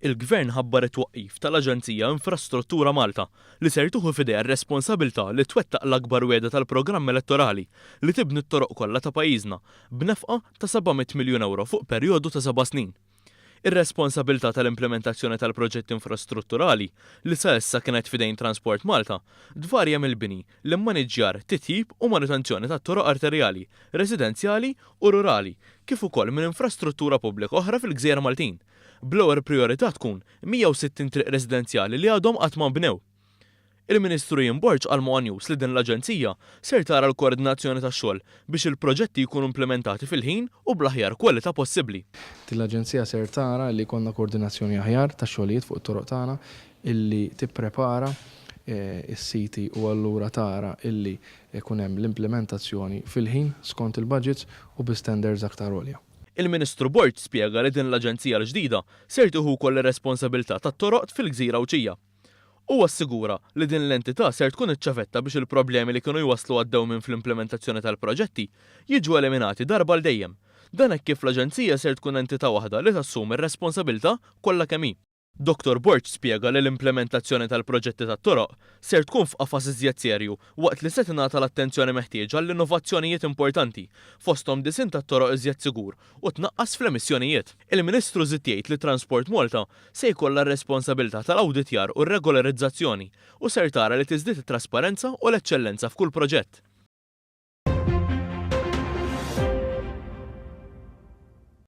Il-Gvern ħabbar it-twaqqif tal-Aġenzija Infrastruttura Malta li ser tieħu f'idejha r-responsabilità li twettaq l-akbar wegħda tal-programm elettorali li tibni t-toroq kollha ta' pajjiżna b'nefqa ta' 700 miljun ewro fuq perjodu ta' seba' snin. Ir-responsabilità tal-implimentazzjoni tal-proġetti infrastrutturali, li sa issa kienet f'idejn Transport Malta, tvarja mill-bini, l-immaniġġjar, titjib u manutenzjoni tat-toroq arterjali, residenzjali u rurali, kif ukoll minn infrastruttura pubblika oħra fil-gżejjer Maltin. Bl-ewwel prijorità tkun 160 triq residenzjali li għadhom qatt ma nbnew. Il-Ministru Ian Borg qal ma' one News li din l-aġenzija ser tara l-koordinazzjoni tax-xogħol biex il-proġetti jkunu implimentati fil-ħin u bl-aħjar kwalità possibbli. Din l-aġenzija ser tara li jkollna koordinazzjoni aħjar tax-xogħlijiet fuq it-toroq tagħna illi tipprepara s-siti u allura tara illi jkun hemm l-implimentazzjoni fil-ħin skont il-budgets u bi standards aktar għolja. Il-Ministru Borg spjega li din l-aġenzija l-ġdida ser tieħu wkoll ir-responsabilità tat-toroq fil-gżira Għawdxija. Huwa assigura li din l-entità ser tkun iċ-ċavetta biex il-problemi li kienu jwasslu għad-dewmien fl-implimentazzjoni tal-proġetti jiġu eliminati darba għal dejjem. Dan hekk kif l-aġenzija ser tkun entità waħda li tassumi r-responsabilità kollha kemm hi. Dottor Borg spjega li l-implimentazzjoni tal-proġetti tat-toroq ser tkun f'qafas iżjed serju waqt li se tingħata l-attenzjoni meħtieġa għall-innovazzjonijiet importanti, fosthom disinn tat-toroq iżjed sigur u tnaqqas fl-emissjonijiet. Il-Ministru żied jgħid li Transport Malta se jkollha r-responsabilità tal-awditjar u r-regolarizzazzjoni u ser tara li tiżdied it-trasparenza u l-eċċellenza f'kull proġett.